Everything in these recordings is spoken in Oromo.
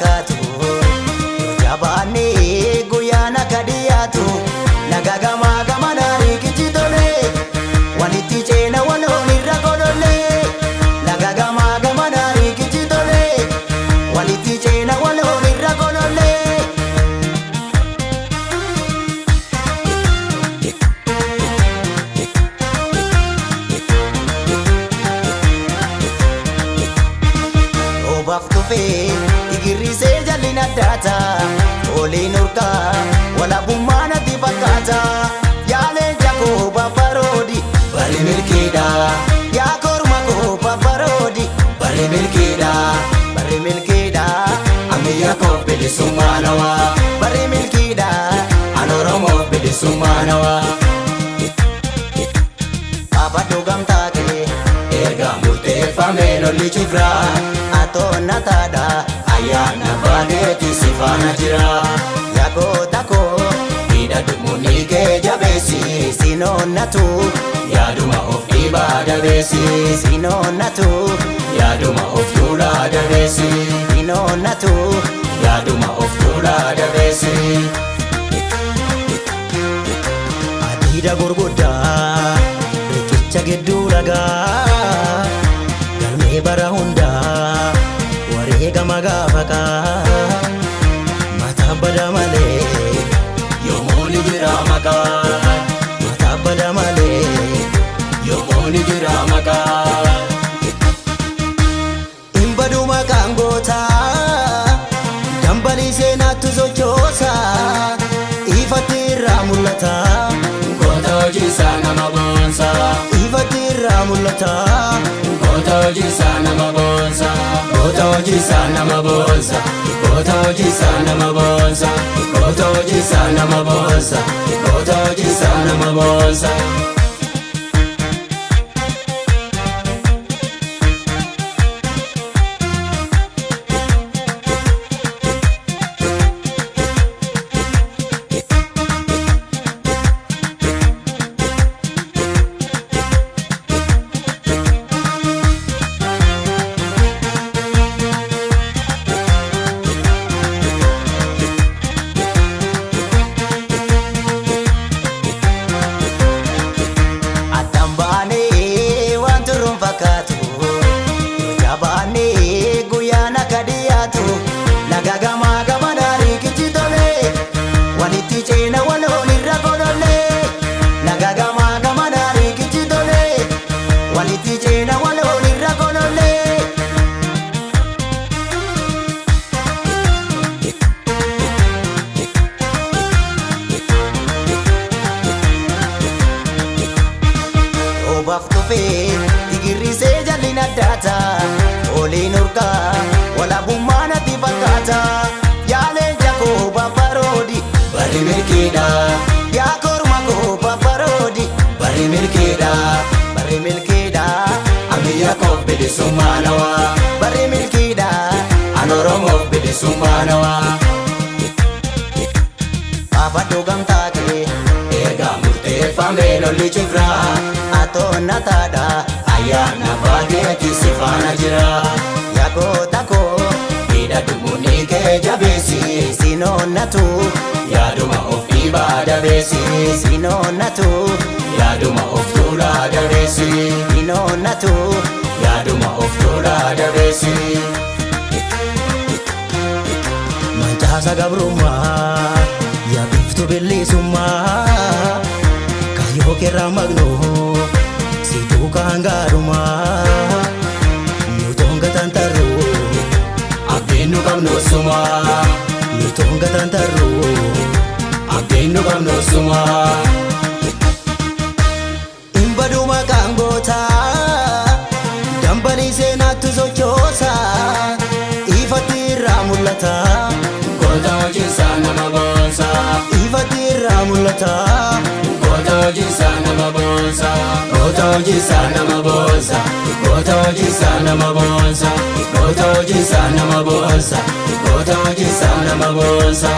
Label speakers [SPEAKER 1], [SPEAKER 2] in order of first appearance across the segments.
[SPEAKER 1] fakkaatu. Yoo jabaannee guyyaan akka dhiyaatu. Laga gamaa gamanaa riikichi tolee. Walitti ceena waloon irra golollee. Laga gamaa gamanaa riikichi tolee. Walitti ceena waloon irra golollee. Obaaf tufee igirrisee jalli naddaata. Oliin urgaa walaabummaa natti fakkaata. Yaaleen jakoo babbaroodi barri milkiidha. Yaa korma koo babbaroodi barri milkiidha. Barri milkiidha.
[SPEAKER 2] Ammayyaa koof bilisummaa nawaa.
[SPEAKER 1] Barri milkiidha.
[SPEAKER 2] An Oromoof bilisummaa nawaa.
[SPEAKER 1] Baafadhu gamtaa kee.
[SPEAKER 2] Erga murteeffame lolli cufraa.
[SPEAKER 1] Atoonna taadha.
[SPEAKER 2] Ayyaana baaneeti si faana jira.
[SPEAKER 1] Yaa goota koo.
[SPEAKER 2] Hidhadhu murni kee jabeessi.
[SPEAKER 1] Sinoonnatu.
[SPEAKER 2] Yaaduma of dhiibaa dabeessi.
[SPEAKER 1] Sinoonnatu.
[SPEAKER 2] Yaaduma of tuulaa dabeessi.
[SPEAKER 1] Sinoonnatu.
[SPEAKER 2] Yaaduma of tuulaa dabeessi.
[SPEAKER 1] Adiida gurguddaa riqicha gidduu ragaa galmee bara hundaa wareegama gaafa qaa mataa bada malee
[SPEAKER 2] Yoomuu ni jira maqaa.
[SPEAKER 1] Mataa bada malee
[SPEAKER 2] Yoomuu ni jira maqaa.
[SPEAKER 1] Hin badu maqaan gootaa dambalii seenaattu sochoosa ifatti irraa mul'ata.
[SPEAKER 2] Goota hojiisaa nama boonsa.
[SPEAKER 1] Ifatti irraa mul'ata.
[SPEAKER 2] Goota hojiisaa nama boonsa. Goota hojiisaa nama boonsa. Goota hojiisaa nama boonsa. Goota hojiisaa nama boonsa. Goota hojiisaa nama boonsa.
[SPEAKER 1] Addaan baanee waan turruun fakkaatu. Yoo jabaannee guyyaan akka dhiyaatu. Laga gamaa gamanaa riikichi tolee. Walitti ceena waloon irra golollee. Laga gamaa gamanaa riikichi tolee. Walitti ceena waloon irra golollee. Obaaf tufee igirrisee jalli naddaata. Oliin urgaa walaabummaa natti fakkaata. Yaaleen jakoo babbaroodi
[SPEAKER 2] Barri milkiidha.
[SPEAKER 1] Yaa korma koo babbaroodi
[SPEAKER 2] Barri milkiidha.
[SPEAKER 1] Barri milkiidha.
[SPEAKER 2] Ammayyaa koof bilisummaa nawaa.
[SPEAKER 1] Barri milkiidha.
[SPEAKER 2] An Oromoof bilisummaa nawaa.
[SPEAKER 1] Baafadhu gamtaa kee.
[SPEAKER 2] Erga murteeffame lolli cufraa.
[SPEAKER 1] Atoonna taadha.
[SPEAKER 2] Ayyaana baaneeti si faana jira.
[SPEAKER 1] Yaa goota koo.
[SPEAKER 2] Hidhadhu murni kee jabeessi.
[SPEAKER 1] Sinoonnatu.
[SPEAKER 2] Yaaduma of dhiibaa dabeessi.
[SPEAKER 1] Sinoonnatu.
[SPEAKER 2] Yaaduma of tuulaa dabeessi.
[SPEAKER 1] Sinoonnatu.
[SPEAKER 2] Yaaduma of tuulaa dabeessi.
[SPEAKER 1] Mancaasa gabrummaa yaa biiftuu bilisummaa kaayyoo keerraa maqnoo si duukaa hangaarumaa nutoon gatantarruu
[SPEAKER 2] Abdiin nu qabnu sumaa.
[SPEAKER 1] Nutoon gatantarruu
[SPEAKER 2] Abdiin nu qabnu sumaa.
[SPEAKER 1] Hin badu maqaan gootaa dambalii seenaattu sochoosa ifatti irraa mul'ata.
[SPEAKER 2] Goota hojiisaa nama boonsa.
[SPEAKER 1] Ifatti irraa mul'ata.
[SPEAKER 2] Goota hojiisaa nama boonsa. Goota hojiisaa nama boonsa. Goota hojiisaa nama boonsa. Goota hojiisaa nama boonsa. Goota hojiisaa nama boonsa.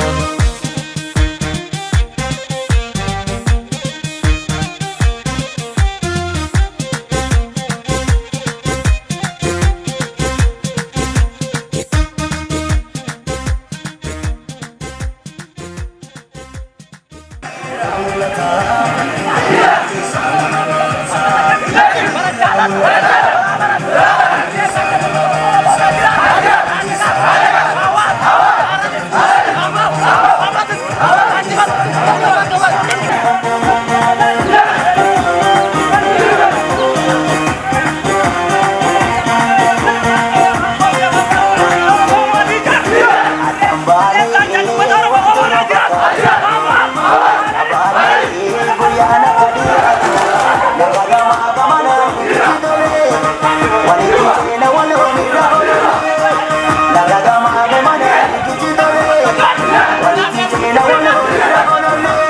[SPEAKER 1] Walitti ceena waloon irra olollee.